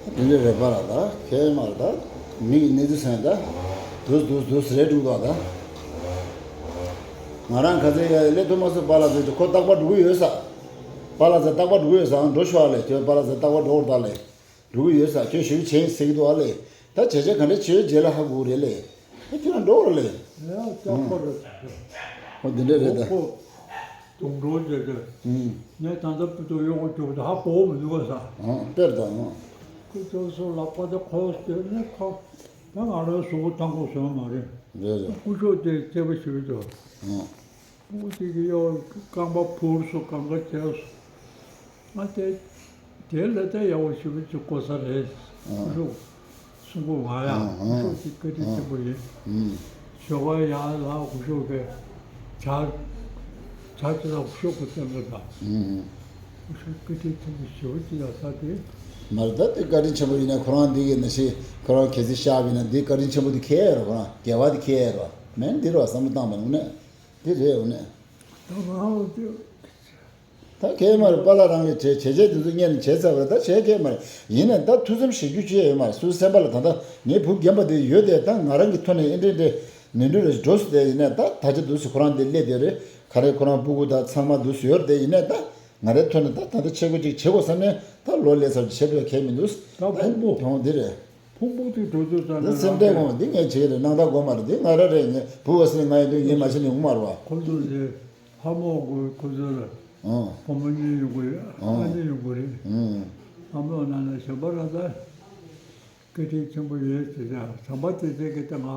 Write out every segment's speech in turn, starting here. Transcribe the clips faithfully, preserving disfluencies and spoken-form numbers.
དེ་འདྲ་རེད་པ་ལ་ད་ཁྱེད་མར་ད་མི་གི་གནས་ཚུལ་སེམས་ད་དུས་དུས་དུས་རེད་འདུག་ད་ད། ང་རང་ཁ་ཚེ་ཡ་སླེབས་ཐུབ་མ་སོང་པ་ལ་ཟེར་དུས་ཁོ་རྟག་པར་འགྲོ་གི་ཡོད་ས། པ་ལ་ཟེར་རྟག་པར་འགྲོ་གི་ཡོད་ས་འགྲོ་ཤོག་ཨ་ལས་ཁྱོད་པ་ལ་ཟེར་རྟག་པར་འགྲོ་བར་ད་ལས། འགྲོ་གི་ཡོད་ས་ཁྱོད་ཞུ་བྱེད་ཟེར་གི་འདུག་ཨ་ལས། ད་བྱས་བྱས་ག་འདྲ་བྱེད་རྗེས་ལ་ཧ་གོ་རེད་ལས། ད་ཁྱོད་རང་འགྲོ་བར་ལས། ཡ་ལྕགས་པོ་རེད། ཨོ་འདི་འདྲ་རེད་ད། ཁོ་དུང་འགྲོ་བྱས་ཏེ། ཨུམ། ངས་ད་ལྟ་ཕུ་ཏུ་གཡོག་གོ་བཅུག་ད་ཧ་གོ་མི་འདུག་ག་ས། ཨོ་དཔེར་ད་ཨོ། ཁོ་ཚོ་སོ་ལག་པ་དེ་ཁོ་སྟེར་ནས་ཁོ། ད་ང་རང་གཟུགས་པོ་ཐང་གོ་སོང་མ་རེད། རེད་རེད། སྐུ་ཞབས་དེ་སྐྱེས་པ་ཞིག་འདུག་ཨོ། སྤུ་གུ་གཅིག་གིས་གཡོག་རྐང་པ་ཕུར་སོ་གང་ག་བྱས་སོ། ང་དེ་དེ་ལས་ད་ཡག་པོ་ཞེ་པོ་ཅིག་གོ་ས་རེད། ཨ། སྐུ་ཞབས་གསུང་གོ་ང་ཡ། ཨ། སྐུ་ཞབས་ཀྱི་བཀའ་དྲིན་ཆེན་པོ་ཡིན། ཨུམ། ཞོགས་པ་ཡར་ལ་སྐུ་ཞབས་ཀྱི་ཇ་ཇ་ཅི་ལ་སྐུ་ཞབས་ཀྱི་སྟོན་པ་དང་། ཨུམ། སྐུ་ཞབས་བཀའ་དྲིན་ཆེན་པོ་ཞེ་པོ་ཅིག་ཡག་ས་དེ། མ་རེད་ད་དེ་བཀའ་དྲིན་ཆེན་པོ་ཡིན་ན་ཁོ་རང་འདི་གི་ནང་བཞིན་ཁོ་རང་གལ་སྲིད་བཞག་པ་ཡིན་ན་འདི་བཀའ་དྲིན་ཆེན་པོ་འདི་ཁེལ་ཡོད་རེད། ཁོ་རང་དགེ་བ་འདི་ཁེལ་ཡོད་རེད། མེད་འདི་རེད་བསམ་བློ་བཏང་པ་ཡིན་ན་འདི་རེད་འོ་ནས། ད་མ་འོ་དེ། ད་གལ་མ་རེད། པཱ་ལགས་རང་གིས་བྱས་བྱས་རྗེས་དེ་ཚོ་སྔོན་ནས་བྱས་ཚར་བ་རེད། ད་བྱས་གལ་མ་རེད། ཡིན་ནའི་ད་ཐུགས་བསམ་བཞེས་རྒྱུ་ཅི་ཡང་ཡོད་མ་རེད། སུའི་སེམས་པ་ལ་ད་ལྟ་ངའི་བུ་རྒན་པ་དེ་ཡོད་དེ་ད་ང་རང་གི་ཐོག་ནས་ཨེ་འདྲས་འདྲས་ནོར་འཁྲུལ་རེ་འགྲོ་སྲིད་དེ། ཡིན་ནའི་ད་ད་ཆ་འདུག་སེ་ཁོ་རང་འདི་སླེབས་བསྡད་རེད། ག་རེ་ཁོ་རང་སྤུ་གུ་དང་ཚང་མ་འདུག་སེ་ཡོད་རེད་དེ། ཡིན་ནའི་ད་ང་རའི་ཐོག་ནས་ད་ད་ལྟ་ཆས་གོས་ཅིག་བྱེད་དགོས་བསམ་ནས་ད་ལོ་སླེབས་ཚར་བྱེད་དགོས་གལ་མི་འདུག་ད་ད་ཕུང་པོ་དེ་འོང་འདི་རེད། ཕུང་པོ་དེ་འགྲོ་དུས་ཙམ་འདི་ནས་སེམས་ཁྲལ་དགོངས་འདི་ངས་བྱེད་ཀྱི་རེད། སྣང་དག་དགོས་མ་རེད། འདི་ང་ར་རེད། ངས་བུ་བ་སེ་ང་ཡིན་དུས་ངས་མ་བྱེད་ནས་འོང་མ་རེད་བ། ཁོ་ཚོ་ལས་ལྷ་མོ་དགོས། ཁོ་ཚོ་ལ་ཨང་། བུ་མོ་གཉིས་ཡོང་གི་རེད། ཨང་། ཨ་ནེ་ཡོང་གི་རེད། ཨང་། ལྷ་མོ་ནང་ནས་གཞན་པ་ར་ད་སྐད་འཕྲིན་ཆེན་པོ་ཡོད་ཟེར་ཡ། བྱམས་པ་དེ་ཚོས་ཀྱི་ད་ང་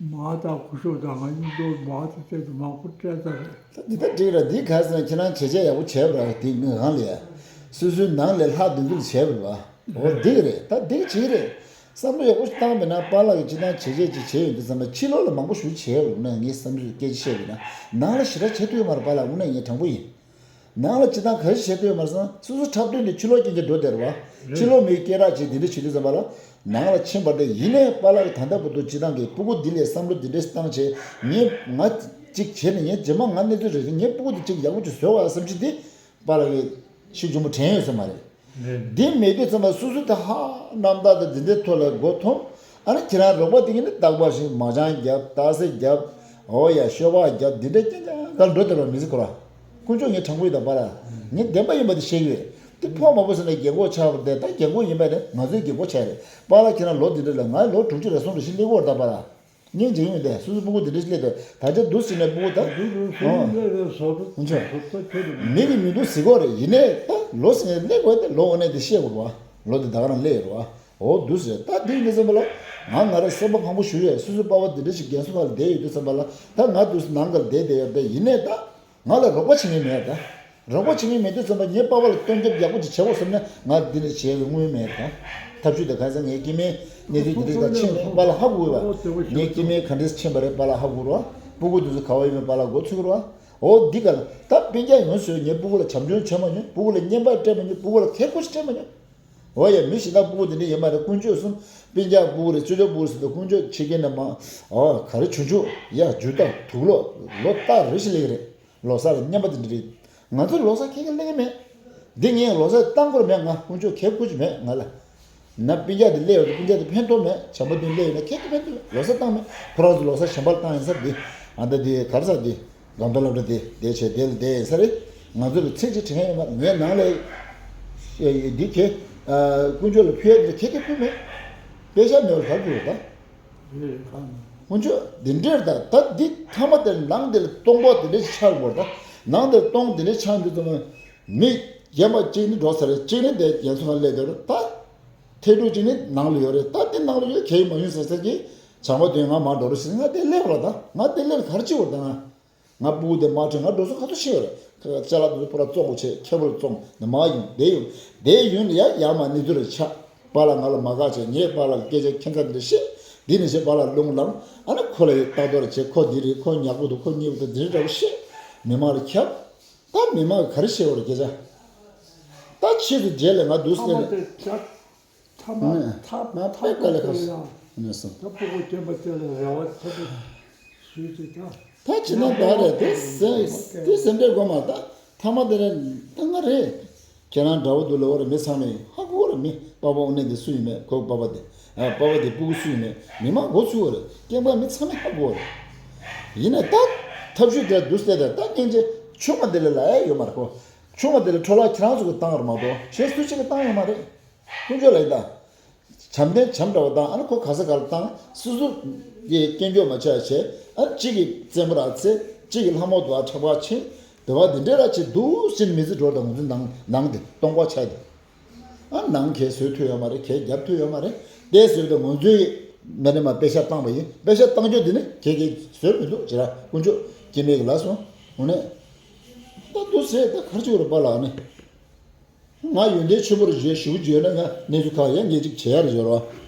མ་དང་སྐུ་ཞབས་དང་ང་གཉིས་ལོ་མ་དེ་ཚོས་ཀྱི་མང་པོ་སྤྲད་ཚར་རེད། ད་འདི་ད་འགྲིག་ར། འདི་ག་ཟེར་ན་ཁྱེད་རང་བྱས་རྗེས་ཡག་པོ་བྱས་པ་ར། འདི་ངོས་གང་ལ་ཡ་སོ་སོའི་ནང་ལས་ལྷག་འདི་འདུལ་བྱས་པ་ར་བ། འོ་འདི་རེད། ད་འདི་བྱེད་རེད། བསམ་བློ་ཡག་པོ་ཞིག་བཏང་བས་ན་པཱ་ལགས་ཀྱིས་སྤྱི་བཏང་བྱས་རྗེས་ཅིག་བྱས་ཡོང་དུས་ཙམ་པ་ཕྱི་ལོགས་ལ་མང་པོ་ཞིག་བྱས་ཡོང་ན་ངས་བསམ་ཚུལ་སྐད་ཆ་བཤད་པས་ན་ནང་ལ་ཞེ་དྲག་བྱེད་ཐུབ་ཡོད་མ་རེད་པཱ་ལགས། དངོས་གནས་ངས་དྲང་པོ་ཡིན། ནང་ལ་སྤྱི་བཏང་ག་རེ་བྱེད་ཐུབ་ཡོད་མ་རེད་བསམ། སོ་སོ་འཁྲབ་སྟོན་དེ་ཕྱི་ལོགས་རྐྱང་རྐྱང་འགྲོ་བསྡད་རེད་བ། ཕྱི་ལོགས་མིའི་སྐད་གྲགས་ཅིག་དེ་འདྲ་བྱེད་དུས་ཙམ་པ་ལ་ནང་ལ་ཕྱིན་པ་དེ་ཡིན་ནའི་པཱ་ལགས་ཀྱིས་ད་ལྟ་བར་དུ་སྤྱི་བཏང་གི་སྤུ་གུ་འདི་ལས་བསམ་བློ་འདི་འདྲས་བཏང་བྱས་ངས་ང་གཅིག་བྱས་ནས་ངས་རྗེས་མ་ང་གནས་ཚུལ་རེ་རེ་ངའི་སྤུ་གུ་འདི་གཅིག་ཡག་པོ་ཅིག་བཟོ་བ་བསམ་གྱི་འདི། པཱ་ལགས་ཀྱིས་ཤུགས་ཆེན་པོ་དྲན་ཡོད་ས་མ་རེད། རེད། འདི་མེད་དུས་ཙམ་པ་སོ་སོ་དེ་ཧ་རྣམ་དག་དང་འདི་འདྲའི་ཐོག་ལ་མགོ་འཐོམས། ཨ་ནི་ཁྱེད་རང་རོགས་པ་དེ་གིས་ནི་རྟག་པར་ཞིག་མ་ཅང་རྒྱབ། རྟགས་གསལ་རྒྱབ། འོ་ཡ་ཤོ་སྦག་རྒྱབ། འདི་འདྲའི་རྐྱང་རྐྱང་ག་འགྲོ་བསྡད་པ་མི་ཚེ་ཁོ་ར། དཀོན་མཆོག་ངས་དྲང་པོ་ཡིན་ད་པཱ་ལགས། ངས་བདེན་པ་ཡིན་པ་དེ་བཤད་ཀྱི་ཡོད། དེ་ཕོག་མ་ཕོག་ཟེར་ན་རྒན་གོག་ཆགས་པ་དེ་ད་རྒན་གོག་ཡིན་པ་ནི་ང་ཚོའི་རྒན་གོག་ཆགས་རེད། པཱ་ལགས་ཁྱེད་རང་ལོ་འདི་འདྲ་ལ་ང་ལོ་དྲུག་ཅུ་རེ་གསུམ་རེ་བཞི་སླེབས་ཀྱི་ཡོད་རེད་ད་པཱ་ལགས། སྙིང་རྗེ་ཡོང་དེ་སོ་སོ་སྤུ་གུ་དེ་འདྲ་ཞིག་སླེབས་དུས་ད་ཆ་འདུག་ཟེར་ནས་སྤུ་གུ་ད། འདུག་འདུག་སེ་ཨོ། སླེབས་རེད་བཟོ་འདུག་ཨུ་ཆོ། བཟོ་ལྟ་ཁྱོད་དེ། མི་གི་མི་འདུག་ཟེར་གོ་རེད། ཡིན་ནའི་ད་ལོ་ཟེར་ནས་སླེབས་དགོས་ཏེ་ལོ་འོ་ནས་དེ་བཤད་དགོས་བ། ལོ་དེ་ད་ག་རང་སླེབས་ཡོད་རེད་བ། འོ་འདུག་ཟེར་ད་འདི་ཡིན་དུས་ཙམ་པ་ལ་ང་ང་རང་སེམས་པ་ཕངས་པོ་ཞུ་ཡོད། སོ་སོའི་པ་ཕ་དེ་འདྲ་ཞིག་རྒན་གསོ་ཁང་ལ་བསྡད་ཡོད་དུས་ཙམ་པ་ལ་ད་ང་འདུག་ཟེར་ནང་ག་ལ་བསྡད་བསྡད་ཡོད་རེད། ཡིན་ནའི་ད། ང་ལ་རོགས་པ་བྱེད་མཁན་མེད་ད། རོགས་པ་བྱེད་མཁན་མེད་དུས་ཙམ་པ་ངའི་པ་ཕ་ལ་སྟོན་སྐྱོབ་ཡག་པོ་ཅིག་བྱེད་དགོས་བསམ་ན་ང་འདི་འདྲ་བྱེད་པའི་དངུལ་མེད་ད། ཐབས་ཇུས་དང་གང་ཟག་ངའི་སྐྱེ་དམན་གནས་ཚུལ་འདི་འདྲ་ད་ཕྱིན་པ་ལ་ཧ་གོ་བ། ངའི་སྐྱེ་དམན་ག་འདྲས་ཕྱིན་པ་རེད་པ་ལ་ཧ་གོ་རོ། སྤུ་གུ་འདི་ཚོ་ག་བ་ཡིན་མིན་པ་ལ་མགོ་ཚོད་རོ། འོ་འདི་ག་ལ་ད་སྤུན་ཀྱག་ཡོང་སོང་། ངའི་སྤུ་གུ་ལ་བྱམས་སྐྱོང་བྱེད་མ་མྱོང་། སྤུ་གུ་ལ་བརྙན་པར་སྤྲད་མ་མྱོང་། སྤུ་གུ་ལ་ཁེ་ཁུར་ཞིག་སྤྲད་མ་མྱོང་། འོ་ཡ་མི་གཞན་དག་སྤུ་གུ་འདི་འདྲ་ཡིན་པ་རེད། དཀོན་མཆོག་གསུམ་སྤུན་ཀྱག་སྤུ་གུ་རེད། ཅོ་ཅོ་སྤུ་གུ་རེད་ཟེར་དུས་དཀོན་མཆོག་ཕྱི་རྒྱལ་ནས་མ་ཨོ་ག་རེ་བྱུང་བྱུང་ཡ་རྒྱུ་དང་དུག་ལོག་ལོ་ལྟར་རེ་ཞིག་སླེབས་ཀྱི་རེད། ལོ་གསར་རེ་རྔན་པ་འདི་འདྲ་རེད། ང་ཚོ་ལོ་གསར་ཁྱེད་ཀྱིས་སླེབས་ཀྱི་མེད། འདི་ངས་ལོ་གསར་བཏང་དགོས་མེད། ང་དཀོན་མཆོག་ཁེ་ཁུར་ཅིག་མེད་ང་ལ། ན་སྤུན་ཀྱག་འདི་སླེབས་ཡོད་དུས་སྤུན་ཀྱག་འདི་ཕན་ཐོགས་མེད། བྱམས་པ་འདི་སླེབས་ཡོད་ན་ཁྱེད་ཀྱིས་ཕན་ཐོགས་མེད། ལོ་གསར་བཏང་མེད། ཁོ་རང་ཚོ་ལོ་གསར་གཞན་པ་ལ་བཏང་ཡིན་ས་འདི། ཨ་ད་འདི་ག་རེ་ཟ་འདི། སྒང་ཏོག་སློབ་གྲྭ་དེ་དེ་བྱས་དེ་ལ་དེ་ཡིན་ས་རེད། ང་ཚོ་ལ་ཚིག་ཅིག་དྲན་ཡོད་མ་རེད། ངའི་ནང་ལ་འདི་ཁྱེད་དཀོན་མཆོག་ལ་ཕུལ་ཡ་དེ་ཁྱེད་ཀྱིས་ཕུལ་མེད། དཔེ་ཆ་མེད་པར་ག་རེ་ཕུལ་བ་ད། དཀོན་མཆོག་འདི་འདྲར་ད་ད་འདི་ཐ་མ་དེར་ནང་དེར་སྟོང་པ་དེ་འདྲ་ཆགས་དགོས་ད། ནང་དེར་སྟོང་དེ་འདྲ་ཆགས་འདུག་ཙམ་མི་རྒན་པ་གཅིག་ནི་འགྲོ་ས་རེད། གཅིག་ནི་དེ་རྒན་ཚོ་ལ་སླེབས་དེ་རེད་ད། ཐེ་ཕྲུག་གཅིག་ནི་ནང་ལ་ཡོད་རེད་ད། དེ་ནང་ལ་ཡོད་གལ་མ་ཡོང་ཟེར་ས་ཀྱི་བྱམས་པ་དོན་ང་མ་འགྲོ་རོགས་ཟེར། ང་དེ་སླེབས་ར་ད། ང་དེ་སླེབས་ག་རེ་བྱེད་དགོས་ད་ང་། ང་སྤུ་གུ་དེ་མ་ཁྲིད། ང་འགྲོ་སོང་ག་ཚོད་ཤེས་ཡོད་རེད། ཅ་ལག་དེ་ཚོ་ཕོ་ར་བཙོང་དགོས་བྱས་ཁྱད་པར་བཙོང་ནས་མ་ཡོང་དེ་ཡོང་དེ་ཡོང་ནས་ཡ་ཡར་མར་གནས་ཚུལ་རེ་ཆགས། པཱ་ལགས་ང་ལ་མ་དགའ་བྱས། ངས་པཱ་ལགས་ལ་སྐད་ཆ་ཁྱད་མཚར་འདི་འདྲ་བཤད། འདི་ནས་བྱས་པཱ་ལགས་རླུང་ལངས། ཨ་ནི་ཁོ་ལ་ཡི་ལྟ་རྟོག་རེ་བྱས། ཁོ་འདི་རེད། ཁོ་ཉག་པོ་འདུག་ཁོ་མཉེས་པོ་འདུག་འདི་འདྲ་འདྲ་བོ་བཤད། མི་མང་ལ་ཁྱབ། ད་མི་མང་གིས་ག་རེ་བཤད་པ་རེད་སྐད་ཆ། ད་ཕྱིས་སུ་རྗེས་ལ་ང་འདུག་ཐ་མ་སེ་དེ་ཆགས། ཐ་མ་ཐ་མ་ཐ་མ་དེ་ལ་ཡང་ད་སྤུ་གུ་སྐྱེས་པ་དེ་ལ་རེ་བ་ཆེན་པོ་ཞུས་ཏེ་ད། ད་ཅི་ན་ད་རེད་དེ་སེམས་དེ་སེམས་ཁྲལ་དགོས་མ་ད། ཐ་མ་དེ་ལ་ད་ང་རེད། ཁྱེད་རང་འདྲ་བོ་འདུག་ལབ་པ་རེད། མི་ཚང་མས་ཧ་གོ་ མི་པ་ཕ་དངོས་གནས་དེ་སུ་ཡིན་མེད། ཁོ་པ་ཕ་དེ། ཨ། པ་ཕ་དེ་སྤུ་གུ་སུ་ཡིན་མེད། མི་མང་མགོ་ཚོས་པ་རེད། སྐྱེས་པ་མི་ཚང་མས་ཧ་གོ་བ་རེད། ཡིན་ནའི་ད་ཐབས་ཤུགས་དེ་འདུག་སེ་བསྡད། ད་སྙིང་རྗེ་ཆུང་མ་དེ་ལ་ལབ་ཡ་ཡོད་མ་རེད། ཁོ་ཆུང་མ་དེ་ལ་འཕྲོ་བརླག་ཁྱེད་རང་ཚོ་གིས་བཏང་བ་རེད་མ་གཏོགས་གཞན་སུ་གཅིག་གིས་བཏང་ཡོད་མ་རེད། དཀོན་མཆོག་ལ་ཡིན་ད། བྱམས་ལྡན་བྱམས་འདྲ་བོ་དང་། ཨ་ནི་ཁོ་ག་ས་ག་ལ་བཏང་། སོ་སོ་གི་སྐྱེས་མགྱོགས་མ་ཆགས་བྱས། ཨ་ནི་གཅིག་གི་རྩེད་མོ་ར་རྩེ། གཅིག་གི་ལྷ་མོ་དུ་བ་འཁྲབ་པ་ཕྱིན། དེ་བ་འདི་འདྲ་ར་བྱེད་འདུག་ཟེར་ནས་མི་ཚེ་འགྲོ་དང་། ང་ཚོའི་ནང་ནང་དེ་སྟོང་པ་ཆགས་དེ། ཨ། ནང་གས་བཟོས་ཐུབ་ཡོད་མ་རེད། གས་རྒྱབ་ཐུབ་ཡོད་མ་རེད། དེ་བཟོས་དུས་ང་ཚོའི་མི་རེ་མ་པེ་ཤ་བཏང་བ་ཡིན། པེ་ཤ་བཏང་རྒྱུ་དེ་ནི་གས་གས་བཟོས་མི་འདུག་ཅེས་ར། དཀོན་མཆོག་སྐྱེ་མེད་ཀྱི་ལ་སོང་། འོ་ནས་ད་འདུག་ཟེར། ད་ག་རེ་བྱེད་དགོས་རེད་པཱ་ལགས། ཨ་ནི། ང་ཡོན་ཏན་ཆེན་པོ་རེད་ཞེས་ཞུ་རྒྱུ་ཡོད་ན། ང་གནས་ཚུལ་ཁག་ཡང་ངས་ཅིག་བྱེད་ཡ་རེད་ཟེར་བ་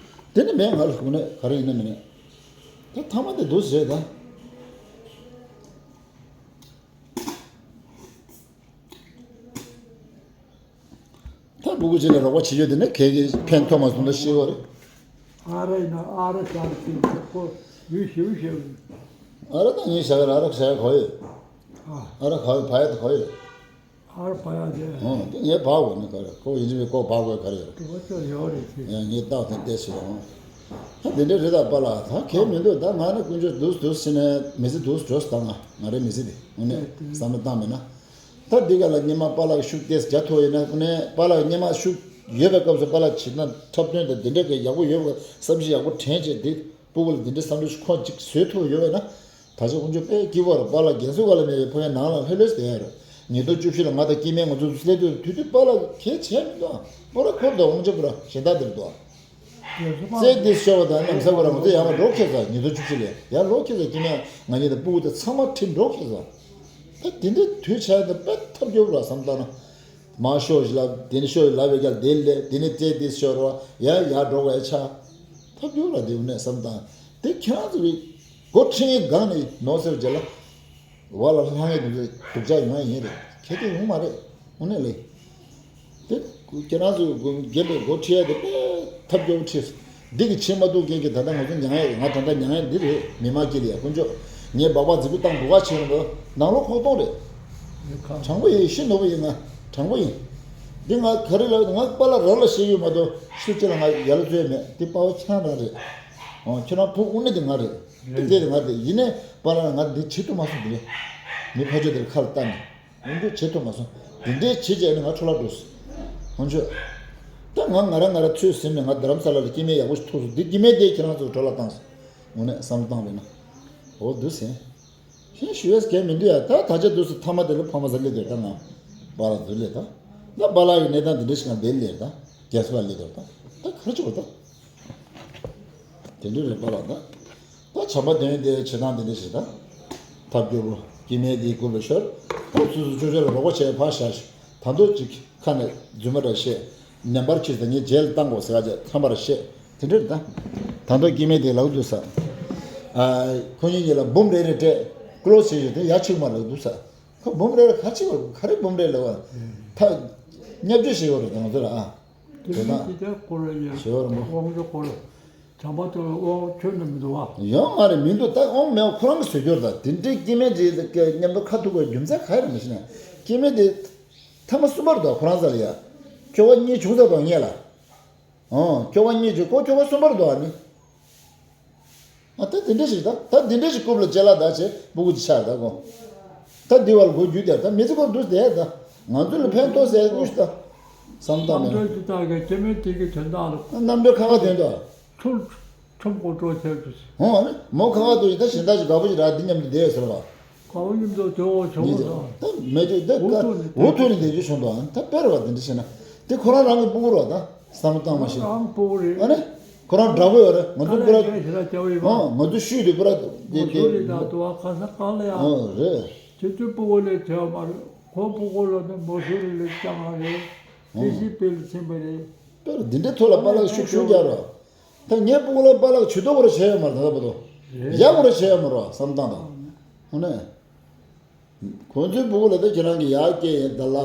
དེ་ནི་མེད། ང་ལ་དངོས་གནས་ག་རེ་ཡིན་ན་མིན་ན། ད་ཐ་མ་དེ་འདུག་ཟེར་ད། ད་སྤུ་གུ་ཅིག་ལ་རོགས་པ་བྱེད་རྒྱུ་དེ་ནི་གས་གས་ཕན་ཐོགས་མ་སོང་ད་ཤི་བ་རེད། ཨ་ར་ཡིན་ན་ཨ་ར་ཤར་ཅིག་ཁོ་ཡུལ་ཞིབ་ཞིབ། ཨ་ར་ད་ངས་བཞག་གི་རེད། ཨ་ར་བཞག་གི་གོ་ཡོད། ཨ་ར་གོ་ཡོད། བ་ཡ་ད་གོ་ཡོད། ཨར་བ་ཡ་དེ། ཨོ། དེ་ངས་བག་གོ་ནི་ག་རེ། ཁོ་ཡིན་གཅིག་མིན་གཅིག་ཁོ་བག་དགོས་ག་རེ་ཡོད། དེ་བ་ཅོ་ཡོད་རེད་ཅེས། ཡང་ངས་བཏགས་ཐོན་ཏེ་ཟེར་ཨོ། ད་དེ་འདྲ་རེད་ད་པཱ་ལགས། ད་གལ་མི་འདུག་ད་ང་ནི་དཀོན་མཆོག་འདུག་འདུག་ཟེར་ནས་མི་ཚེ་འདུག་འགྲོ་སོང་ད། ང་ང་རའི་མི་ཚེ་དེ་དངོས་གནས་བསམ་བློ་བཏང་མེད་ན། ད་འདི་ག་ལ་སྔོན་མ་པཱ་ལགས་ཤུགས་ཏོག་ཙམ་རྒྱག་ཐུབ་ཡིན་ན། དངོས་གནས་པཱ་ལགས་སྔོན་མ་ཤུགས་ཡོད་པའི་སྐབས་སུ་པཱ་ལགས་བྱེད་སྟངས་འཁྲབ་སྟོན་དང་དེ་འདྲ་གི་ཡག་པོ་ཡོད་པ། བསམ་གཞིག་ཡག་པོ་དྲན་བྱས། དེ་སྤུ་གུ་ལ་དེ་འདྲའི་བསམ་བློ་ཞིག་ཁོ་ཅིག་བཟོས་ཐུབ་ཡོད་པས་ན། ད་ཆ་དཀོན་མཆོག་དཔེ་སྐྱིད་པོ་རེད། པཱ་ལགས་རྒན་གསོ་ཁང་ལ་མེད་པའི་ཕོ་ཡ་ནང་ལ་ལྷོད་ལྷོད་བསྡད་ཡ་རེད། ཉིས་སྟོང་བཅུ་བཞི་ལ་ང་དང་སྐྱེ་དམན་ང་ཚོ་སླེབས་དུས་དུས་དུས་པཱ་ལགས་གས་བྱས་མི་འདུག་པོ་ར་ཁོར་དུ་དབང་ཆ་པོ་ར་གཞན་དག་དེར་འདུག་རྩེ་འདི་ཤོར་བ་དང་གནམ་ས་པོ་ར་ང་ཚོ་ཡར་མར་འགྲོ་ཁེལ་ས། ཉིས་སྟོང་བཅུ་བཞི་ལ་ཡར་ལོག་ཁེལ་ས། སྐྱེ་དམན་ང་གཉིས་དང་སྤུ་གུ་དང་ཚང་མ་ཁྲིད་འགྲོ་ཁེལ་ས། ད་དེ་འདྲའི་དུས་ཆ་ཡ་དང་དཔེ་ཐབས་སྐྱོ་པོ་ར་བསམ་བཏང་ན། མར་ཤོག་ཞིག་ལབ། དེ་ནས་ཤོག་ཞིག་ལབ་པའི་སྐབས་དེ་སླེབས། དེ་ནས་རྩེ་དེ་ཤོར་བ་ཡར་ཡར་འགྲོ་བའི་ཆ། ཐབས་སྐྱོ་ར་དེ་འུ་ནས་བསམ་བཏང་། དེ་ཁྱེད་རང་ཚོ་གི་སྒོ་ཁྲིད་མཁན་སྒང་ནས་ནོར་སོང་རྗེས་ལ། བ་ལ་ལྷང་ངེ་དུ་སྡུག་ཅག་ཡོང་ཡ་ཡིན་རེད། གལ་ཏེ་ཡོང་མ་རེད། དངོས་གནས་ལས། དེ་ཁྱེད་རང་ཚོ་རྒན་པའི་སྒོ་ཁྲིད་ཡ་དེ་དཔེ་ཐབས་སྐྱོ་པོ་ཁྲིད་སོང་། འདི་གི་ཕྱི་མ་གཏོགས་མཁན་གྱི་ད་ལྟ་ང་ཚོ་མྱངས་ཡ། ང་ད་ལྟ་མྱངས་ཡ་འདི་རེད། མི་མང་དཀྱིལ་ལ་ཡ་དཀོན་མཆོག་ངས་སྦག་སྦག་རྫིག་པོ་བཏང་འདུག་ག་བྱས་ཡོང་དུས་ནང་ལོགས་ཁོག་སྟོང་རེད། དྲང་པོ་ཡིན། ཤི་ནོར་བུ་ཡིན། ང་དྲང་པོ་ཡིན། འདི་ང་ག་རེ་ལབ། ང་པཱ་ལགས་རང་ལ་བཤད་ཡོད་མ་གཏོགས་སུ་གཅིག་ལ་ང་ཡ་ལ་བཟོས་མེད། འདི་པཱ་ལགས་ཁྱེད་རང་རང་རེད། ཨོ། ཁྱོད་རང་བུ་དངོས་གནས་དེ་ང་རེད། རེད། དེ་དེ་ང་རེད། ཡིན་ནའི་པཱ་ལགས་ང་འདི་བྱེད་ཐུབ་མ་སོང་། འདི་རེད། མི་ཕར་ཕྱོགས་དེར་ཁ་ལ་བལྟས་ནས། ང་ཚོས་བྱེད་ཐུབ་མ་སོང་། འདི་འདྲའི་བྱེད་བྱས་ནས་ང་འཕྲོ་བརླག་འགྲོ་སོང་། ང་ཚོས། ད་ང་ང་རང་ང་རང་ཚོད་ཟིན་ནས་ང་རྡ་རམ་ས་ལ་ལ་སྐྱེ་དམན་ཡག་པོ་ཞིག་ཐུག་སོང་། འདི་སྐྱེ་དམན་དེས་ཁྱེད་རང་ཚོ་འཕྲོ་བརླག་བཏང་སོང་། དངོས་གནས་བསམ་བློ་བཏང་བས་ན། འོ་འདུག་ཟེར། གཞན་ཞུ་ཡས་གང་མི་འདུག་ཡ། ད་ད་ཆ་འདུག་སེ་ཐ་མ་དེ་ལ་ཕ་མ་ས་སླེབས་དེ། ད་ང་པཱ་ལགས་འདུག་སླེབས་ད། ད་པཱ་ལགས་ཀྱི་གནས་སྟངས་འདི་འདྲ་ཞིག་ང་འདིར་སླེབས་ད། རྒྱལ་ས་ལ་སླེབས་དེ། ད་ད་ག་རེ་བྱེད་དགོས་ད། དེ་འདྲ་རེད་པཱ་ལགས་ད། ད་བྱམས་པ་དོན་དེ་བྱེད་སྟངས་དེ་འདྲ་ཞིག་ད། ཐབས་སྐྱོ་པོ་སྐྱེ་དམན་དེའི་མགོ་ལ་ཤོར། ཁོ་སོ་སོ་ཅོ་ཅོ་ལ་རོགས་པ་བྱས་ཕར་བཞག་ཤིག་ད་དུང་ཅིག་ཁ་ནས་རྫུན་མ་ར་བཤད། ནན་པར་ཁྱེར་ད་ངས་རྗེས་ལ་བཏང་དགོས་ཟེར་བ་བྱས་ཐམ་པར་བཤད། དེ་འདྲ་རེད་ད། ད་དུང་སྐྱེ་དམན་དེ་ལབ་འདུག་ས། ཨ། ཁོ་གཉིས་གཉིས་ལ་འབུམ་རེ་རེ་སྤྲད། ཀློ་བྱེད་ཞོར་དེ་ཡ་ཆིག་མ་ལབ་འདུག་ས། ཁོ་འབུམ་རེ་རེ་ག་ཆིག་བ། ག་རེ་འབུམ་རེ་ལབ་བ། ད་བརྙས་བཅོས་བྱེད་ཡོད་རེད་ང་ཚོ་ལ། ཨ། དེ་ན་དེ་ལྟར་སྐོར་ལ་ཡོད། ཞེས་པར་མོ། དབང་ཆ་སྐོར་ལ། བྱམས་པ་དང་དབང་ཁྱོད་ནི་མི་འདུག་བ། ཡོད་མ་རེད། མི་འདུག་ད་དབང་མེད་པ་ཁོ་རང་གིས་བཟོས་རྒྱུ་རེད་ད། དེ་འདྲའི་སྐྱེ་དམན་རེད་ཀྱི་མཉམ་དུ་ཁ་ཐུག་པའི་རྒྱུ་མཚན་ག་རེ་རེད་མི་ཤེས་ན། སྐྱེ་དམན་དེ་ཐ་མ་གསུམ་པ་རེད་ད། ཁོ་རང་རྩ་ལ་ཡ། ཁྱོ་ག་གཉིས་བྱུང་ཚར་དང་ངེད་ལ། ཨོ། ཁྱོ་ག་གཉིས་བྱུང་། ཁོ་ཁྱོ་ག་གསུམ་པ་རེད་ད། ཨ་ནི། ཨ། ད་དེ་འདྲ་ཞིག་ད། ད་དེ་འདྲ་ཞིག་རྐུབ་ལ་ལྕེ་ལ་བདའ་བྱས་སྤུ་གུ་ཅིག་ཆགས་ད་ཁོ། ད་འདི་བར་མགོ་རྒྱུག་དེ་ད་མི་ཚེ་ཁོ་འདུག་བསྡད་ད། ང་ཚོ་ལ་ཕན་ཐོགས་ཟེར་དངོས་ཤིག་ད། བསམ་བཏང་མེད་ན། བསམ་ཚུལ་ཅི་ལྟར་གི་སྐྱེ་དམན་དེ་གི་དོན་དག་ལ། རྣམ་གྲོལ་ཁ་ཁ་དོན་དག་ཁྲོམ་ཁྲོམ་སྐོར་སྤྲོ་ཆེར་དུ། ཧོ། ཨ་ནི་མོ་ཁ་ཁ་དོན་ད་གཞན་དག་ཅིག་དགའ་པོ་ཅིག་རག་འདི་མཉམ་དུ་བསྡད་ཡོད་ཟེར་བ། དགའ་པོ་མཉམ་དུ་དོན་འོ་བྱུང་བ་དང་། ད་མེད་དུས་ད་འུ་ཐུག་ནས་འུ་ཐུག་ནས་བསྡད་རྒྱུ་བྱུང་དང་། ད་དཔེ་རེད་བ། དེ་འདྲ་བྱས་ན་དེ་ཁོ་རང་རང་གི་སྤུ་གུ་རེད་བ། ད་བསམ་བློ་བཏང་མ་ཤེས། རང་སྤུ་གུ་རེད། ཨ་ནི། ཁོ་རང་དགྲ་བོ་ཡོད་རེད། ང་ཁ་ཚོ་ལས་སྐུ་ར་རྒྱལ་ཞེ་དྲག་སྐྱ་བོ་ཡིན་པ། ཨང་། ང་ཚོ་ཤུལ་དུ་སྐུ་ར་དེ་མོ་དེ་སུ་རེད་ད། དུ་བ་ཁ་ས་གང་ལ་ཡང་། ཨང་། རེད། ཁྱེད་ཚོའི་སྤུ་གུ་ལས་བྲལ་བ་མ་རེད། ཁོ་སྤུ་གུ་ལ་ནི་མོ་སུ་རེད་ལས་ཀྱང་མ་རེད། ཨང་། དེ་བཞིན་དཔེ་ལ་ཕྱིན་པ་རེད། དཔེར་འདི་འདྲའི་ཐོག་ལ་པཱ་ལགས་ཤུགས་ཆུང་རྒྱག་རོགས། ད་ངའི་སྤུ་གུ་ལ་པཱ་ལགས་ཇུས་གཏོགས་པོ་ར་བྱས་ཡོད་མ་རེད། ད་ལྟ་བར་དུ་རེད། ཡག་པོ་ར་བྱས་ཡོད་མ་རེད་བསམ་སྟངས་དང་། ཨ་ནི། ཁོང་ཚོའི་སྤུ་གུ་ལ་ད་ཁྱེད་རང་གིས་ཡར་སྐྱེལ་ཡིན་ད་ལ་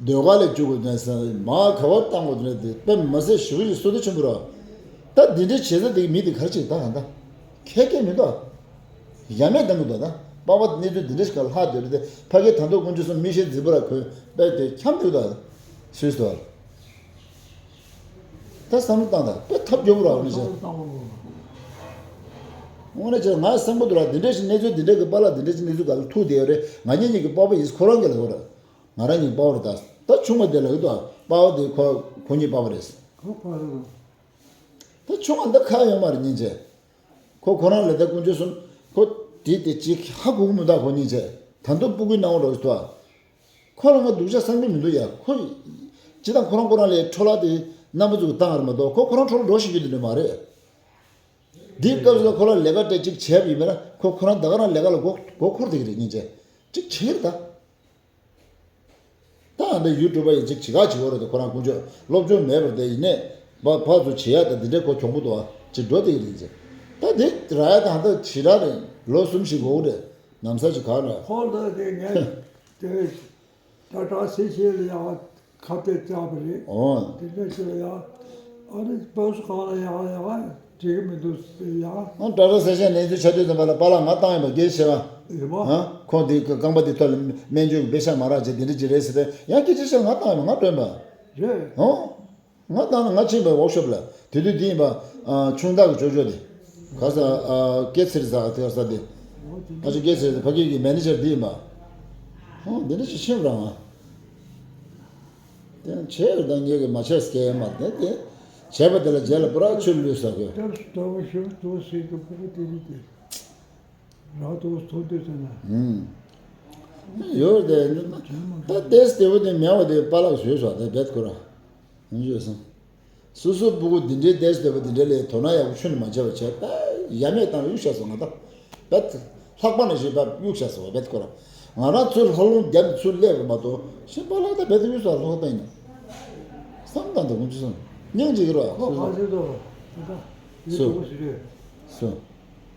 ཟློས་གར་ལ་བཅུག་དགོས་དོན་ཟེར། མར་ག་བར་བཏང་དགོས་དོན་དེ་དཔེ་མི་སྲིད་ཞེ་པོ་ཅིག་བསོད་བདེ་ཆེན་པོ་རེད། ད་འདི་འདྲའི་བྱེད་ས་དེ་གི་མི་དེ་ག་རེ་བྱེད་ད་གང་ལྟར་ཁྱད་ཁྱད་མི་འདུག་ཡ་མེད་གཏོང་གི་འདུག་ད་པགས་པ་གནས་ཚུལ་འདི་འདྲ་ཞིག་ག་ལ་ལྷག་བསྡད་རེད་དེ། ཕ་གིའི་ད་དུང་དཀོན་མཆོག་གསུམ་མིག་ཤེལ་རྫིག་པོ་ར་གོན་པས་དེ་འཁྱམས་འདུག་ད་སུས་ཟེར་བ་ལ། ད་བསམ་བློ་བཏང་དང་དཔེ་ཐབས་སྐྱོ་པོ་ར་འོ་ནི་བྱས། དངོས་གནས་བྱས་ང་བསམ་གི་འདུག་ར། འདི་འདྲ་ཞིག་གནས་ཚུལ་འདི་འདྲ་གི་པཱ་ལགས་འདི་འདྲ་ཞིག་གནས་ཚུལ་ག་ལ་ཐུག་བསྡད་ཡོད་རེད། ང་གཉིས་གཉིས་ཀྱི་པ་ཕ་ཡིན་ཁོ་རང་གི་ལ་ཡོད་རེད། ང་རང་གཉིས་པ་ཕ་རེད་ད། ད་ཆུང་མ་དེ་ལ་ཡོད་དོ། པ་ཕ་དེ་ཁོ་ཁོ་གཉིས་པ་ཕ་རེད། ཁོ་ཁོ་རང་། ད་ཆུང་མ་འདི་ཁ་ཡོད་མ་རེད་སྙིང་རྗེ། ཁོ་ཁོ་རང་ལ་ད་དཀོན་མཆོག་གསུམ་ཁོ་དེ་དེ་ཅིག་ཧ་གོ་གི་མི་འདུག་ཁོ་སྙིང་རྗེ། ད་དུང་སྤུ་གུའི་སྣང་བ་འགྲོ་ཞིག་འདུག་ཁོ་ལ་ང་སྡུག་ཅག་བསམ་གི་མི་འདུག་ཡ། ཁོ་ཅི་དང་ཁོ་རང་ཁོ་རང་ལས་འཕྲོ་བརླག་དེ་རྣམ་པ་ཚོ་གི་བཏང་རེད་མ་གཏོགས་ཁོ་ཁོ་རང་འཕྲོ་བརླག་འགྲོ་ཤེས་ཀྱི་འདུག་ནི་མ་རེད། འདིའི་སྐབས་སུ་ལ་ཁོ་ལ་ལས་ཀ་སྤྲད་ཅིག་བྱས་པ་ཡིན་པ་ན་ཁོ་ཁོ་རང་ད་ག་རང་ལས་ཀ་ལ་མགོ་མགོ་འཁོར་བསྡད་ཀྱི་རེད་སྙིང་རྗེ། ཅིག་བྱེད་ཀྱི་རེད་ད། ད་ཨ་འདི་ཡུ་ཊུབ་པ་ཡིན་ཅིག་བྱེད་ཁ་བྱེད་འོ་རེད་དེ། ཁོ་རང་དཀོན་མཆོག་སློབ་སྦྱོང་མེད་པར་དེ་ཡིན་ནས་བ་ཕར་ཚུར་བྱེད་ཡ་ད་འདི་འདྲའི་ཁོ་གྱོང་པོ་འདུག་ཨ་ཅིག་འགྲོ་བསྡད་ཀྱི་རེད་ཅེ། ད་འདི་ར་ཡ་ད་ཨ་འདི་བྱེད་ར་རེད། ལོ་གསུམ་ཞིག་འགོར་གི་རེད། ནམ་ས་ཅིག་ག་རེད། ཁོ་ལ་དེ་ངས་དེ་ད་ད་སེ་ཤེ་ལ་ཡ་ཁ་གཏད་བཅག་པ་རེད། ཨོ། དེ་འདྲ་བྱས་ཡ། ཨ་རི་བོད་སོ་གང་ལ་ཡ་ཡ་འགྲིག་གི་མི་འདུག་ཟེར་ཡ། ཨང་ཏྲ་ཏྲ་ཟེར་བཤད་ནས་ཚུལ་ཆ་དུས་ཙམ་པ་ལ་པཱ་ལགས་ང་བཏང་ཡོད་པ་དགེ་ཆེ་བ། ཡོད་མ། ཨ་ཁོང་དེ་རྐང་པ་དེ་ཐོག་ལ་སྨན་བཅོས་ཀྱི་པེ་ཤག་མ་རག་བྱས་དེ་འདྲ་ཅིག་རེད་ཟེར་ཏེ་ཡང་སྐད་ཆ་བཤད། ང་བཏང་ཡོད་པ་ང་སྤྲོད་པ། རེད། ཨོ། ང་བཏང་ན་ང་ཕྱིན་པའི་ཝོག་ཤོབ་ལ་དེ་དུས་དེ་ཡིན་པ། ཨ་ཆུང་བདག་གི་ཅོ་ཅོ་དེ་ག་ས་ཨ་སྐེ་ཚེར་ཟ་དེ་ག་ས་དེ་ཨ་ཅོ་སྐེ་ཚེར་དེ་ཕ་གི་གི་མེ་ནེ་ཇར་དེ་ཡིན་པ། ཨོ་འདི་འདྲ་ཞིག་ཕྱིན་རང་ཨ། དེ་བྱས་རེད་ད་ངེད་ཀྱི་མ་བྱས་སྐད་མ་དེ་དེ་བྱས་པ་དེ་ལ་རྗེས་ལ་པུ་ར་ཆུ་ལུས་ཟ་དགོས། སྐབས་སུ་ལྟ་བ་ཞིབ་ཏུ་སྲིད་དུ་ཕུག་དེ་རིགས་དེ་རག་ཏུ་ཐོག་དུས་ཙམ་ན། ཡོད་དེ་ད་ཏེས་དེ་བོ་དེ་མེད་བ་དེ་པཱ་ལགས་བཟོས་སོ་དེ་བེད་ཁོ་ར་ཡོད་སོང་། སོ་སོ་སྤུ་གུ་འདི་འདྲའི་ཏེས་དེ་བོ་འདི་འདྲའི་ལས་དོ་སྣང་ཡག་པོ་ཁྱོན་ནས་མ་བྱས་པ་བྱས་པ་ཡ་མེད་བཏང་གཡུག་བཞག་སོང་ང་ད། བེད། ལྷག་པ་ནས་བྱས་པ་གཡུག་བཞག་སོང་བེད་ཁོ་ར། ང་རང་ཚོའི་ལྷ་ལུང་རྒྱབ་ནས་ཚུར་སླེབས་པ་མ་གཏོགས་ཤིང་པཱ་ལགས་ད་བེད་དུ་གཡུག་སོང་ལྷག་པ་ཡིན་ན། བསམ་བཏང་དུ་ངུ་ཅི་སོང་། སྙིང་རྗེ་གི་རོགས། ཁོ་ག་ཚོད་དོ། ད་ད། ཡོད་སོ། དོ་ཟེར་རེད། སོ།